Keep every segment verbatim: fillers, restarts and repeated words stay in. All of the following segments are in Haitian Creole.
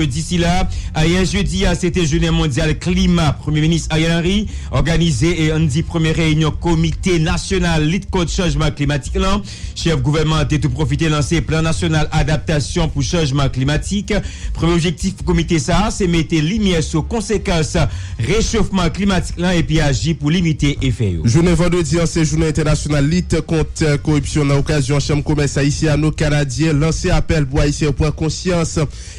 Jedi sila, ayè jedi a, se te jounen mondyal klima. Premye minis Ariel Henry òganize e ann di premye reyinyon Komite Nasyonal Lit Kont Chanjman Klimatik lan. Chèf gouvènman an te tou pwofite lanse Plan Nasyonal Adaptasyon pou Chanjman Klimatik. Premye objektif komite sa a, se mete limyè sou konsekans rechofman klimatik lan epi aji pou limite efè yo. Jounen vandredi an, se jounen entènasyonal lit kont koripsyon. Nan okazyon an, Chanm Komès Ayisyano-Kanadyen lanse apèl pou Ayisyen yo pran konsyans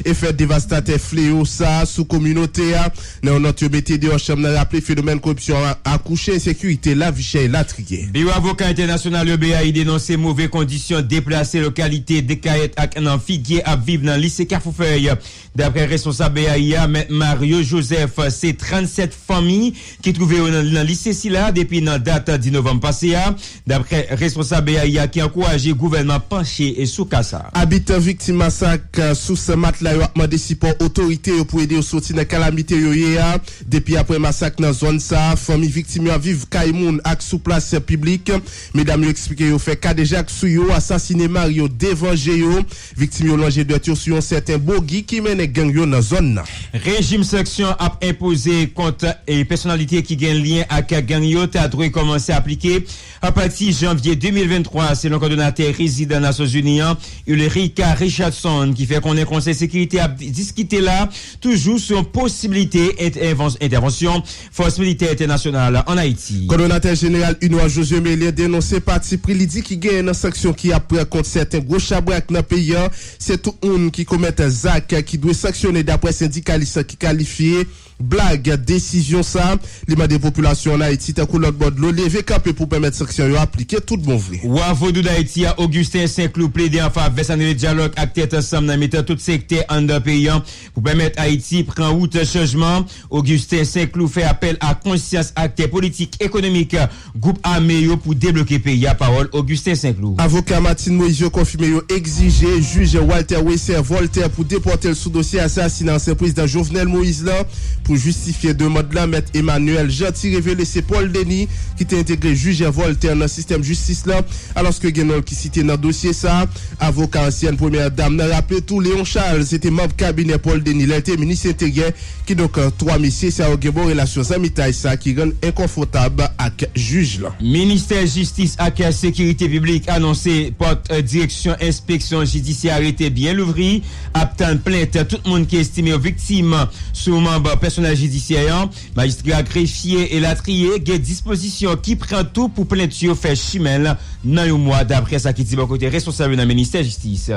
efè devastatè fleyo sa a sou kominote a. Nan yon nòt yo mete deyò, chanm nan raple fenomèn koripsyon an akouche ensekirite, lavi chè elatriye. Biwo Avoka Entènasyonal yo, B A I, denonse move kondisyon deplase lokalite Dekayèt ak nan Figye ap viv nan lise Kafoufèy. Daprè responsab B A I a, Mèt Mario Joseph, se trannsèt fanmi ki twouve yo nan, nan lise sila depi nan dat dis novanm pase a. Daprè responsab B A I a ki ankouraje gouvènman panche sou ka sa a. Abitan viktim masak, eh, sous Matla yo ap mande sipò otorite yo pou ede yo soti nan kalamite yo ye a. Depi apre masak nan zòn sa a, fanmi viktim yo ap viv kay moun ak sou plas piblik. Medam yo eksplike yo fè kadejak sou yo, asasine mari yo devan je yo. Viktim yo lonje dwèt yo sou yon sèten bogi ki mennen gang yo nan zòn nan. Rejim sanksyon ap enpoze kont e pèsonalite ki gen lyen ak gang yo ta dwe kòmanse aplike apati janvye de mil venntwa, selon kòdonatè rezidan Nasyonzini an, Ulrika Richardson, ki fè konnen Konsèy Sekirite ap diskite la toujou sou yon posiblite entèvans-, entèvansyon fòs militè entènasyonal ann Ayiti. Kòdonatè jeneral UNOA Josué Meillé denonse patipri li di ki genyen nan sanksyon ki ap pran kont sèten gwo chabrak nan peyi a. Se tout moun ki komèt zak ki dwe sanksyone, daprè sendikalis ki kalifye blag desizyon sa a. Li mande popilasyon ann Ayiti, tankou lòt bò dlo, leve kanpe pou pèmèt sanksyon yo aplike tout bon vre. Wa vodou Dayiti a, Augustin Saint-Cloud, plede an favè sa n rele dyalòg ak tèt ansanm nan mitan tout sektè anndan peyi a pou pèmèt Ayiti pran wout chanjman. Augustin Saint-Cloud fè apèl a konsyans aktè politik, ekonomik, gwoup ame yo pou debloke peyi a. Pawòl Augustin Saint-Cloud. Avoka Martine Moïse yo konfime yo egzije jij Walter Wesser Voltaire pou depòte l sou dosye asasina ansyen prezidan Jovenel Moïse la. Pou jistifye demann lan, Mèt Emmanuel Jeanty revele se Paul Denis ki te entegre jij Voltaire nan sistèm jistis la, alòske gen non l ki site nan dosye sa a. Avoka ansyèn premyè dam nan raple tou Léon Charles se te manm kabinè Paul Denis lè l te minis enteryè. Kidonk, twa mesye sa yo gen bon relasyon zanmitay sa ki rann enkonfòtab ak jij lan. Ministè Jistis ak Sekirite Piblik anonse pòt, eh, direksyon enspeksyon jidisyè a rete byen louvri, ap tann plent tout moun ki estime yo viktim sou manm pèsonèl jidisyè an, majistra, grefye, elatriye. Gen dispozisyon ki pran tou pou plent yo fè chimen l nan yon mwa, daprè sa ki di bò kote responsab yo nan ministè jistis.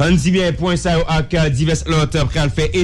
Ann di byen, pwen sa yo ak divès lòt pral fè